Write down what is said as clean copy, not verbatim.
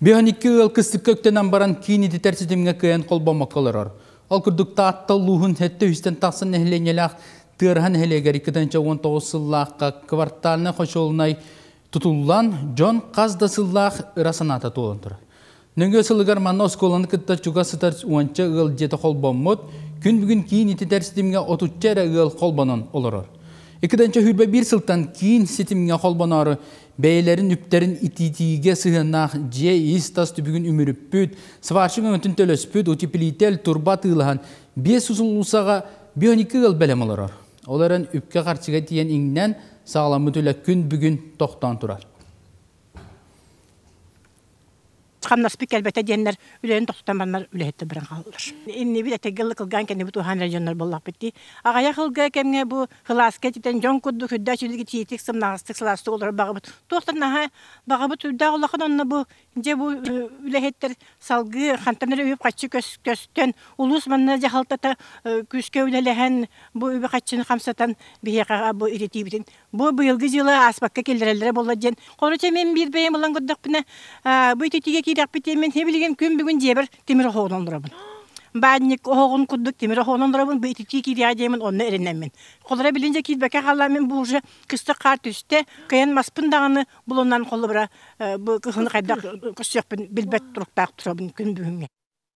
52 ыал кыстыкка үктэнэн баран киин ититэр ситимҥэ кыайан холбоммокко олорор. Ол курдук Таатта улууһун 700-тэн тахса нэһилиэнньэлээх Тыараһа нэһилиэгэр 2019 сыллаахха квартальнай хочуолунай тутуллан, дьон хас да сыллаах ыра санаата туолан турар. Нөҥүө сылыгар манна оскуоланы кытта чугас сытар уонча ыал дьиэтэ холбоммут, күн бүгүн киин ититэр ситимҥэ отучча эрэ ыал холбонон олорор. 2021 сылтан киин ситимҥэ холбоноору бэйэлэрин үптэрин ититиигэ сыһыаннаах дьиэ ис-тас түбүгүн үмүрүппүт, сварщик өҥөтүн төлөспүт, утеплитель, турба атыылаһан, биэс уулуссаҕа 12 ыал бэлэм олорор. Ол эрэн үпкэ-харчыга тиийэн иҥнэн, саҕаламмыт үлэ күн бүгүн тохтоон турар. Хамнаспыт кэлбэтэ диэннэр үлэни тохтотон бараннар үлэһиттэр баран хааллылар. Иннибит этэҥҥэ ыллык кылгаан кэннибит уһаан эрэ дьоннор буоллахпыт дии. Аҕыйах ылга кэмҥэ бу кылааска ититэн дьон курдук үрдээх үчүгэй тиитик сымнаҕастык сылаастык олорор баҕабыт. Туохтан наһаа баҕабыт үрдээх улахан онно бу дьэ бу үлэһиттэр салгыы хантан эрэ үп-харчы көстөн улуус манна дьаһалтата күүскэ үлэлэһэн бу үбү-харчыны хамсатан биһиэхэ бу ититиибитин Бу быйылгы дьыла ааспакка киллэрэллэрэ буолла диэн. Короче, мен биир бэйэм ылан көрдөхпүнэ, бу ититиигэ киирэхпит диэн билигин күн бүгүн дьиэбэр тимир оһоҕун олоробун. Баанньык оһоҕун курдук тимир оһоҕун олоробун, бу ититии киириэҕэ диэмин онно эрэнэммин. Холоро билин дьэ киирбэккэ хаалла мин бу уже кыстык хаар түстэ, кыайан маспын даҕаны булунан холобура бу кыһыны хайдах көрсүөхпүн билбэт туруктаах турабын күн бүгүҥҥэ.